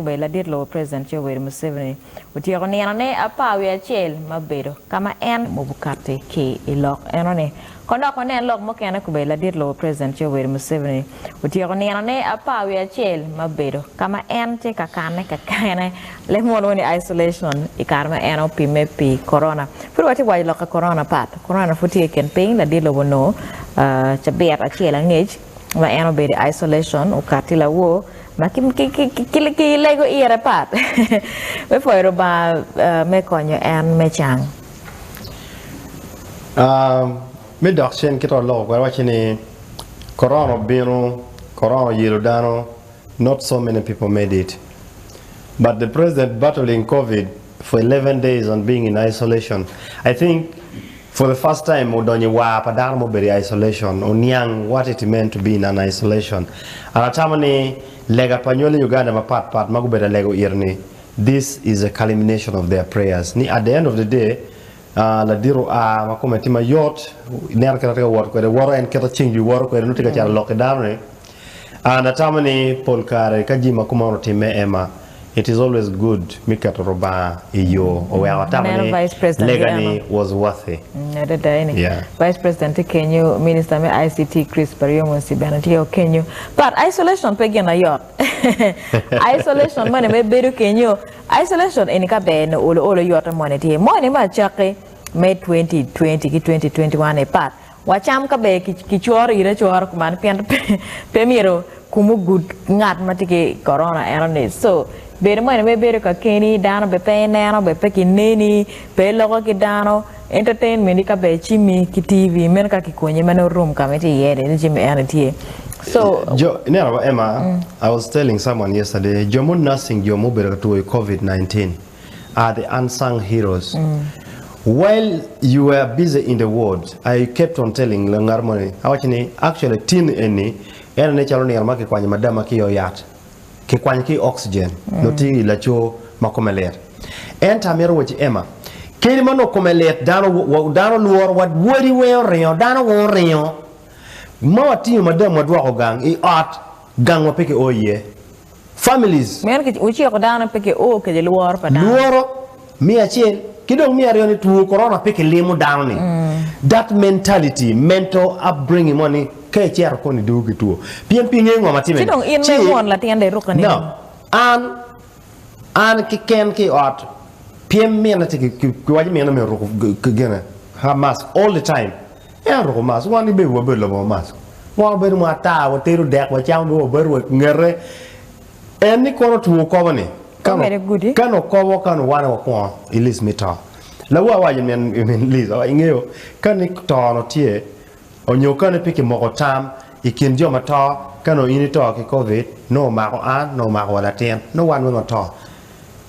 Obedo ladit lobo President Yoweri Museveni otyeko nino ne 11 ma bedo ka ma en mubukati ki i lok eno ni. Kon dok wanen lok mukene Obedo ladit lobo President Yoweri Museveni otyeko nino ne 11 ma bedo ka ma en tye ka kane kakene leb mo ni isolation i kare ma en opimme pi corona. Pud watye waco lok ka corona pat. Corona pud tye i kin piny ladit lobo onongo cabit acel angec ma en obedo i isolation okati lawor Ma ki lego ire pat me pwoyo Lubanga me konyo en me cang. Me dok cen kit ma waloko kwede waci ni korona obino, korona oyelo dano, not so many people made it but the president battling covid for 11 days and being in isolation I think For the first time odonyo i war pa dano ma obedo i isolation, oniang what it meant to be in an isolation. And atamo ni lega pa nywali Uganda mapat pat ma gubedo alego ire ni this is a culmination of their prayers ni at the end of the day ladit oa ma kome tye mayot ineno kit ma tye ka wot kwede woto en kit ma ceng jwi woto kwede nongo tye ka cito lok ki dano ni and atamo ni pol kare ka jami ma kumeno otimme Emma It is always good me keto Rubanga i yo oweko atamo Aneno ni Vice President lega ni geno. was worthy. Adada eni. Yeah. Vice President tye kenyo, Minister me ICT Chris Baryomunsi bene tye kenyo. But isolation pe gin ayot. Isolation moni me bedo kenyo, isolation eni ka ber ni olo olo yote moni tye. Moni me acakki me 2020 ki 2021 ni pat. Wacam ka ber kicoro ire acora kuman pien pe myero kum ogud ngat ma tye ki korona eno ni so bedo moni me bedo ka keni dano bene pe ineno bene pe kineni pe iloko ki dano entertainment ni ka ber cimmi ki TV meno ka kikonyi ma nongo room ka ma itye iye ni jami eno tye so Jo, ineno Emma, I was telling someone yesterday, jo mo nursing jo mubedo ka two i covid 19. are the unsung heroes while you were busy in the ward I kept on telling ngat moni awaco ni actually tin eni en ane calo nino ma kikwanyo madama ki i yat kikwanyo ki i oxygen nongo tye i laco ma kome lit ento amito waci Emma kadi ma nongo kome lit dano dano lworo wa wadi weng oringo dano weng oringo ma watingo madam wadwoko gang i ot gang wa pe ki o iye. Families. Meno ki wuciko dano pe ki o kede lworo pa dano. Lworo, me acel, ki dong me aryo ni two korona pe ki limo dano ni. That mentality, mental upbringing mo ni ka icito koni idwogo ki two. Pien pe ingeyo ngo ma time Ci dong in ma iwon latin dong irukke nining? No. An, an keken ki i ot, pien mine tye ki, ki waco mine myero oruk gine, her mask all the time. En oruko mask, wan ki baby wabedo labongo mask. Wan wabedo mo ata, watedo dek, wacamo bene wabedo wa ngete. En ni kono two kobo ni, ka no kobo ka no wane wakwongo i list me to. Lawa awaco min min Liz, awaco ingeyo ka ni to no tye onyo ka ni pe kimoko tam i kin jo ma to, ka no in ito ki covid, nongo omako an, nongo omako wa latin, nongo wan weng oto.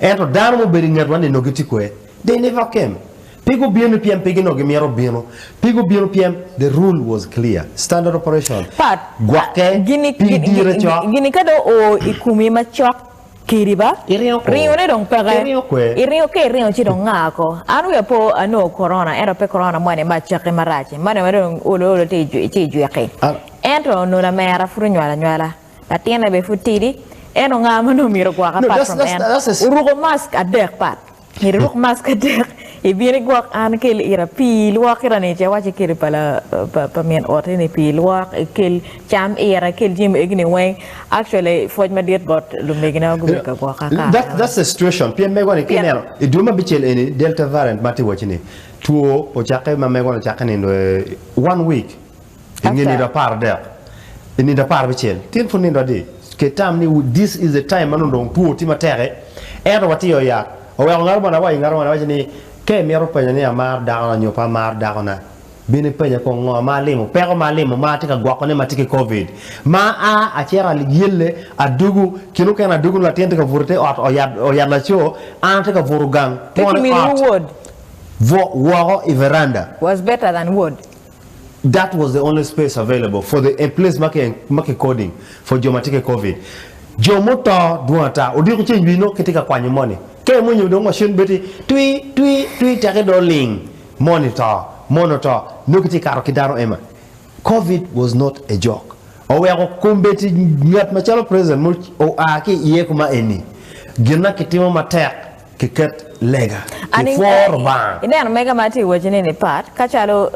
Ento dano mubedo i ngetwa ni nongo gitye kwe. They never came. Pe gubino pien pe ginongo gimito bino. Pe gubino pien the rule was clear. Standard operation. Pat, Gwokke, gini, pi dire cok. gini ka dong oo i komi macok kedi ba, Iringo kwo. ringone dong peke. Iringo kwe. Iringo, ka iringo ci dong nga ko. An wiya po anongo korona, ento pe korona moni ma acakki marac-ci. Moni ma dong olo olo ci ijwiki. An. Ento onongo lamera pud onywalo anywala. Latinne bene pud tidi, ento nga ma nongo myero ogwok apart from en? Oruko mask adek pat. Myero iruk mask adek, ibin igwok an ikel ira pii ilwok ira ni ci awaci kede pa pa min ot-ti ni pii ilwok, ikel cam ira, ikel jami egi ni weng. Actually pwoc madit bot lumegina ma gubedo ka gwoka kare That, that's the situation. Pien megwa ni kineno i dwe ma bicel eni Delta variant ma atye waci ni two ocakke ma megwa ni ocakke nindo one week. I nge nindo aparadek, i nindo aparabicel, tin pud nindo adi? Ket tam ni this is the time ma nongo dong two tye matek-ki, ento watye i yat. Oweko ngat moni awaco ngat moni awaco ni, ka imito penyo ni amaro dakona nyo pe amaro dakona, bin ipenya kong ngo ma alimo, peko ma alimo ma atye ka gwokone ma tye ki covid. Ma aa acito ayelle adugu, kine mukene adugu nongo latin tye ka buto i te ot oyat laco, an atye ka buto gang, Pe twon i kiminiwu ot, wod. woko i veranda. Was better than wod. That was the only space available for the a place ma ki ma ki coding for jo ma tye ki covid. Jo muto dwong ata. Odiko ceng jwi nongo kitye ka kwanyo moni. Ka imwonyo dong machine beti twi twi twi teki dong oling moni to moni oto nongo kitye kato ki dano ema. Covid was not a joke. Oweko kombeddi ngat macalo president mo oa ki iye kuma eni. Gin ma kitimo matek kiket lega, kipwo Rubanga. Ineno mega ma atye ka wacone ni pat, ka calo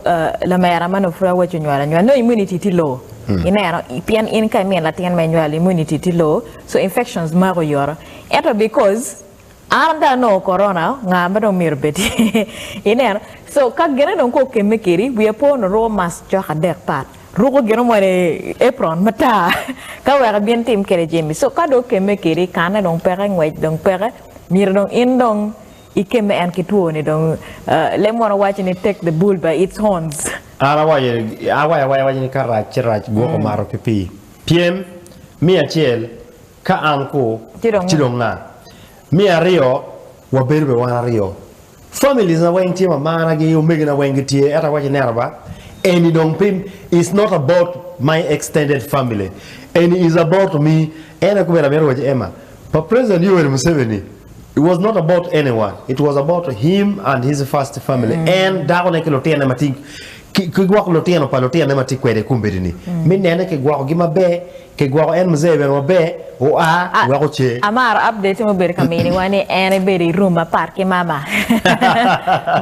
lamera ma nongo pud awaco nywal anywala, nongo immunity tye low. Ineno, pien in ka imino latin ma inywalo immunity tye low, so infections mako oyoto. Ento because an dong anongo corona, nga ma dong myero obed tye? Ineno, so ka gine dong ka okemme kedi, wiya po onongo ruko mask cok adek pat. Ruko gino moni apron matar ka wek ebin tim kede jami. So ka dong okemme kedi kanne dong peke ngwec dong peke myero dong in dong ikemme en ki two ni dong leb mono waco ni take the bull by its horns. An awaco awaco awaca ni ka rac ci rac gwok omato ki pii. Pyem, Me acel, ka an ku Ci dong ci dong nga? Me aryo, wabedo bene wan aryo. Families na weng tye mamana gi omegi na weng gitye ento awaci neno ba eni dong pe is not about my extended family eni is about me en aye kobedo amito waci Emma pa president Yoweri Museveni it was not about anyone it was about him and his first family en dako ne ki lutine ma tye ki gwoko lutino pa lutine ma tye kwede kombeddi ni me nene ki gwoko gi maber Kigwoko en mzee bene maber oa wek ocer. Amaro update ma obedo ka miniwa ni en ebedo i room mapat ki mama.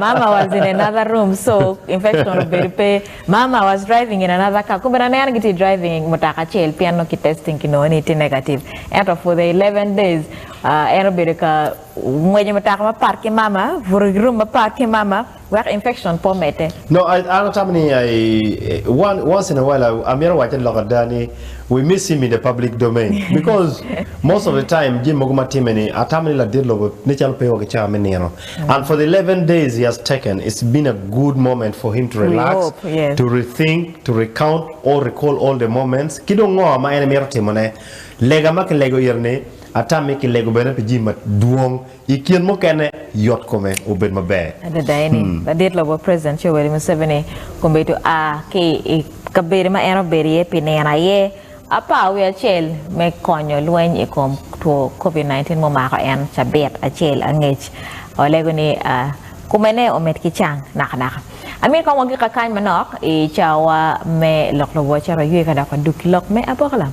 Mama was in another room so infection obedo pe. Mama was driving in another car. Kombeddi aneno gitye driving mutoka acel pien nongo ki testing kinongo ni tye negative. Ento for the 11 days en obedo ka ngweco mutoka mapat ki mama, buto i room mapat ki mama. Wek infection pe omedde. No, I, an atamo ni I, one, once in a while I, amito wacce lok ada ni we miss him in the public domain because most of the time jami mogo ma timme ni atamo ni ladit lobo ne calo pe wa ki cawa me nino and for the 11 days he has taken it's been a good moment for him to We relax, hope, yes. to rethink, to recount or recall all the moments ki dong ngo ma en mito timone. Lega ma kilego ire ni atami kilego bene pi jami madwong I kin mukene, yot kome obed maber. Adada eni, ladit lobo President Yoweri Museveni kombeddi oa ki i kabedo ma en obedo iye pi nino aye 11 me konyo lweny i kom two Covid 19 mumako en cabit acel angec. Walego ni kumene omed ki cang nakanaka. Amito kong wagik kakany manok i cawa me lok lobo wacito waywe ka dok wadug ki lok me apokalam.